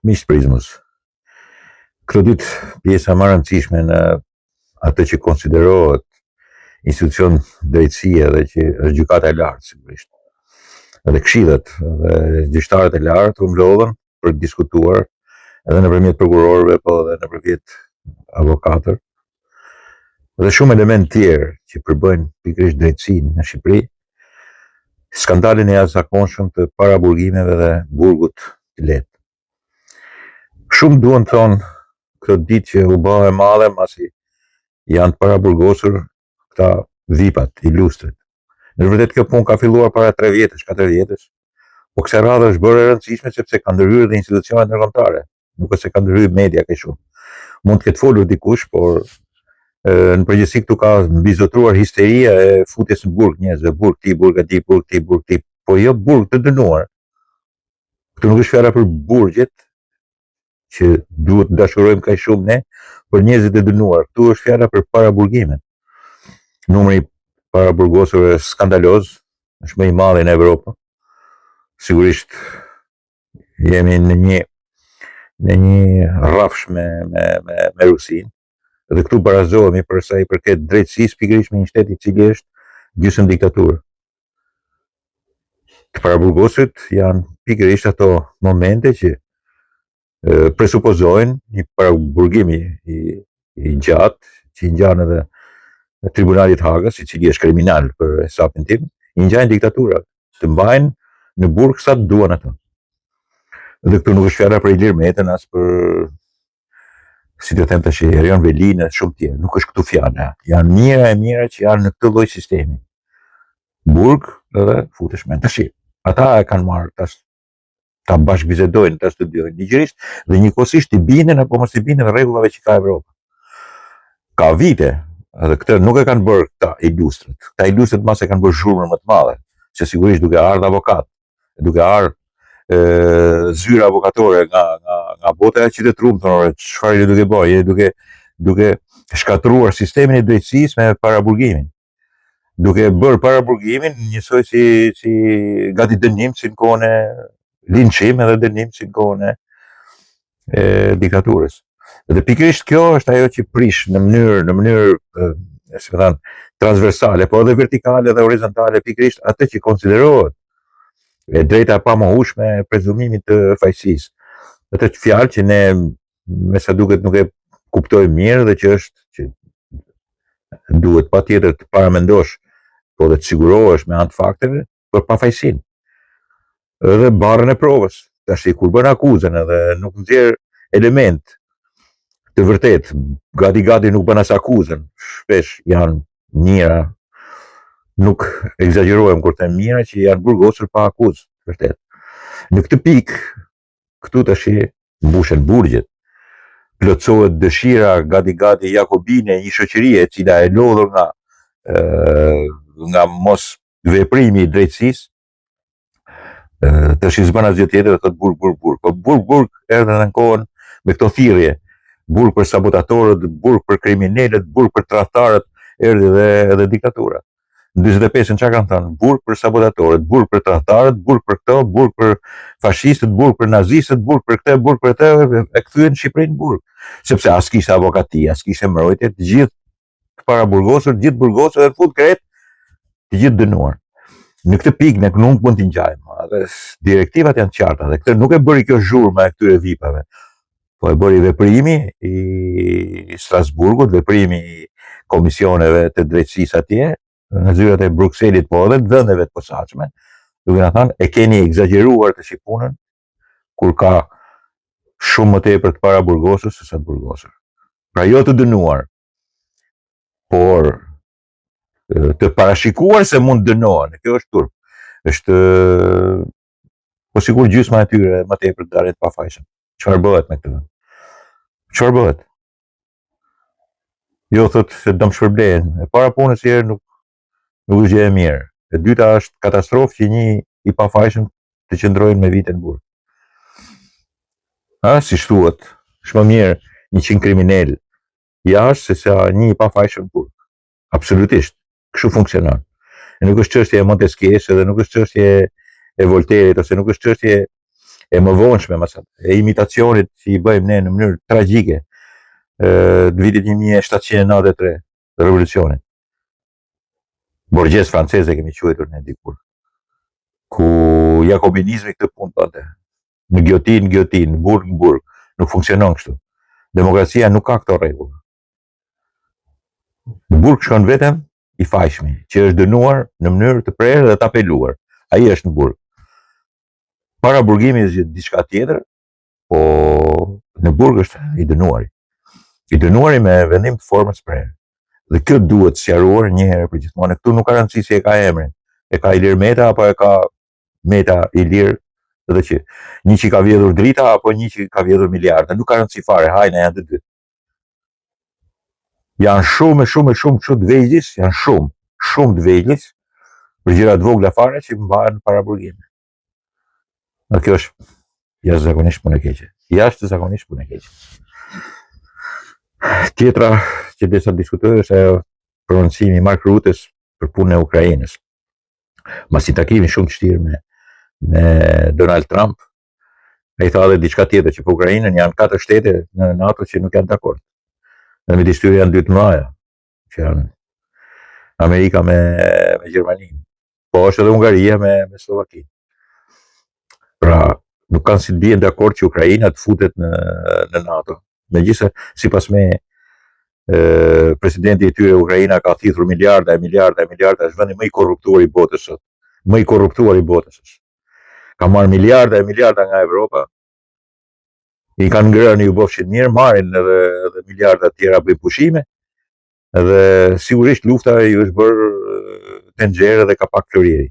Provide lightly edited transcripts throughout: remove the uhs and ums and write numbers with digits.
Miq të Prizmës. Këto ditë pjesa më e rëndësishme në atë që konsiderohet institucion drejtësie dhe që është gjykata e lartë sigurisht. Edhe këshillat dhe gjyqtarët e lartë u mblodhën për të diskutuar edhe nëpërmjet prokurorëve, po edhe nëpërmjet avokatëve dhe shumë elementë tjerë që përbëjnë pikërisht drejtësinë në Shqipëri, skandalin e jashtëzakonshëm të paraburgimeve dhe burgut të lehtë. Shumë duan të thonë këto ditë që u bë e madhe masi janë të paraburgosur këta vipat, ilustrët. Në të vërtetë kjo punë ka filluar para 3 vjetësh, 4 vjetësh, po kësaj radhe është bërë e rëndësishme sepse kanë ndërhyrë dhe institucionet ndërkombëtare. Nuk është se ka ndërhyrë media kaq shumë. Mund të ketë folur dikush, por në përgjithësi këtu ka mbizotëruar histeria e futjes në burg njerëzve, burg ti, burg atij, burg ti, burg ti, po jo burg të dënuar. Këtu nuk është fjala për burgjet që duhet të dashurojmë kaq shumë ne, për njerëzit e dënuar. Këtu është fjala për paraburgimin. Numri i paraburgosurve është skandaloz, është më i madhi në Evropë. Sigurisht jemi në një në një rrafsh me me me, me Rusinë. Dhe këtu barazohemi për sa i përket drejtësisë pikërisht me një shtet i cili është gjysmë diktaturë. Të paraburgosurit janë pikërisht ato momente që presupozojnë një paraburgim i, i gjatë, që i ngjan edhe Tribunalit të Hagës, i cili është kriminal për hesapin tim, i ngjajnë diktaturave, të mbajnë në burg sa të duan ato. Dhe këtu nuk është fjala për Ilir Metën, as për si të them tash Erion Velinë e shumë tjerë, nuk është këtu fjala. Janë mijëra e mijëra që janë në këtë lloj sistemi. Burg edhe futesh me tash. Ata e kanë marrë tash ta bashkëbisedojnë, ta studiojnë ligjërisht dhe njëkohësisht t'i binden apo mos t'i binden rregullave që ka Evropa. Ka vite, edhe këtë nuk e kanë bërë këta ilustrët. Këta ilustrët mbase kanë bërë zhurmën më të madhe, se sigurisht duke ardhur avokat, duke ardhur zyra avokatore nga nga nga bota e qytetëruar, thonë, "Ore, çfarë jeni duke bërë? Jeni duke duke shkatërruar sistemin e drejtësisë me paraburgimin." Duke bërë paraburgimin njësoj si si gati dënim si në kohën e linçim edhe dënim si në kohën e e diktaturës. Dhe pikërisht kjo është ajo që prish në mënyrë në mënyrë si me thënë transversale, po edhe vertikale dhe horizontale pikërisht atë që konsiderohet e drejta e pamohueshme e prezumimit të fajësisë. Atë fjalë që ne me sa duket nuk e kuptojmë mirë dhe që është që duhet patjetër të paramendosh, po dhe të sigurohesh me anë të fakteve për pafajësinë. Edhe barrën e provës. Tash kur bën akuzën edhe nuk nxjerr element të vërtet, gati gati nuk bën as akuzën. Shpesh janë mijëra, nuk ekzagjerohem kur them mijëra që janë burgosur pa akuzë, vërtet. Në këtë pikë, këtu tash mbushen burgjet, plotësohet dëshira gati gati jakobine e një shoqërie e cila e lodhur nga nga mos veprimi i drejtësisë, tash s'bën asgjë tjetër dhe thotë burg, burg, burg. Po burg, burg erdhi edhe në kohën me këto thirrje, burg për sabotatorët, burg për kriminelët, burg për tradhtarët, erdhi dhe edhe diktatura. Në 45-ën çka kanë thënë? Burg për sabotatorët, burg për tradhtarët, burg për këto, burg për fashistët, burg për nazistët, burg për këtë, burg për atë, e kthyen Shqipërinë në burg. Sepse as kishte avokati, as kishte mbrojtje, të gjithë të paraburgosur, të gjithë burgosur dhe në fund krejt të gjithë dënuar. Në këtë pikë ne nuk mund t'i ngjajmë, dhe direktivat janë të qarta dhe këtë nuk e bëri kjo zhurma e këtyre vipave. Po e bëri veprimi i Strasburgut, veprimi i komisioneve të drejtësisë atje, në zyrat e Brukselit, po edhe të vendeve të posaçme, duke na thënë e keni ekzagjeruar tashi punën kur ka shumë më tepër të paraburgosur se sa të burgosur. Pra jo të dënuar, por të parashikuar se mund të dënohen. Kjo është turp. Është po sikur gjysma e tyre më tepër të dalin të pafajshëm. Çfarë bëhet me këtë vend? Çfarë bëhet? Jo thotë se do më shpërblehen. E para punës i herë nuk nuk është gjë e mirë. E dyta është katastrofë që një i pafajshëm të qëndrojnë me vite në burg. Ha, si thuhet, është më mirë 100 kriminel jashtë se sa një i pafajshëm në burg. Absolutisht, kështu funksionon. E nuk është çështje e Montesquieu edhe nuk është çështje e Volterit ose nuk është çështje. e mëvonshme mas e imitacionit që i bëjmë ne në mënyrë tragjike të vitit 1793, të revolucionit. Borgjez francez e kemi quajtur ne dikur. Ku jakobinizmi këtë punë bënte. Në gijotinë, në gijotinë, në burg, në burg. Nuk funksionon kështu. Demokracia nuk ka këto rregulla. Në burg shkon vetëm i fajshmi, që është dënuar në mënyrë të prerë dhe të apeluar. Ai është në burg. Paraburgimi është diçka tjetër, po në burg është i dënuari. I dënuari me vendim të formës prerë. Dhe kjo duhet sqaruar një herë për gjithmonë. Këtu nuk ka rëndësi si e ka emrin. E ka Ilir Meta apo e ka Meta Ilir dhe që një që ka vjedhur drita apo një që ka vjedhur miliarda. Nuk ka rëndësi fare, hajna janë të dy. Janë shumë e shumë e shumë kështu të vegjël, janë shumë, shumë të vegjël për gjëra të vogla fare që mbahen në paraburgim. Dhe kjo është jashtëzakonisht punë e keqe. Jashtëzakonisht punë e keqe. Tjetra që desha të diskutoj është ajo prononcimi i Mark Rutes për punën e Ukrainës. Mas një takimi shumë të vështirë me me Donald Trump, ai tha edhe diçka tjetër që për Ukrainën janë katër shtete në NATO që nuk janë dakord. Dhe midis tyre janë dy të mëdha, që janë Amerika me me Gjermaninë. Po është edhe Hungaria me me Sllovakinë. Pra, nuk kanë si të bien dakord që Ukraina të futet në në NATO. Megjithëse sipas meje presidenti i tyre Ukraina ka thithur miliarda e miliarda e miliarda, është vendi më i korruptuar i botës sot. Më i korruptuar i botës është. Ka marrë miliarda e miliarda nga Evropa. I kanë ngrënë ju bofshin mirë, marrin edhe edhe miliarda të tjera bëjnë pushime. Edhe sigurisht lufta ju është bërë tenxhere dhe kapak floriri.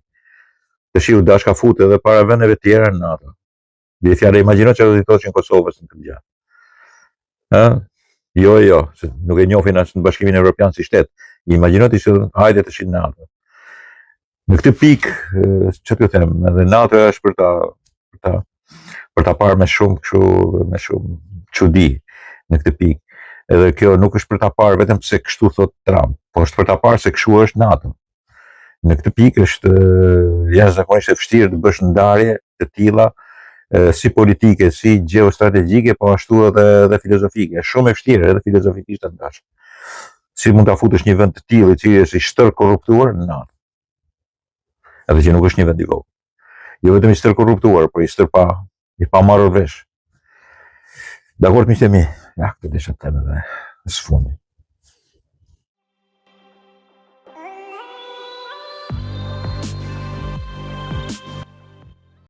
Tashi u dashka fut edhe para vendeve të tjera në NATO. Bie fjala, imagjino çfarë do t'i thoshin Kosovës në këtë gjë. Ë? Jo, jo, se nuk e njohin as në Bashkimin Evropian si shtet. Imagjino ti se hajde tashi në NATO. Në këtë pikë, ç'të ju them, edhe NATO është për ta për ta për ta parë me shumë kështu me shumë çudi në këtë pikë. Edhe kjo nuk është për ta parë vetëm pse kështu thot Trump, po është për ta parë se kështu është NATO. Në këtë pikë është jashtëzakonisht e vështirë të bësh ndarje të tilla si politike, si gjeostrategjike, po ashtu edhe edhe filozofike. Është shumë e vështirë edhe filozofikisht ta ndash. Si mund ta futësh një vend të tillë i cili është i stër korruptuar në NATO? Edhe që nuk është një vend i vogël. Jo vetëm i stër korruptuar, por i stër pa i pa marrë vesh. Dakord miqtë e mi, ja, këtë desha të them edhe së fundi.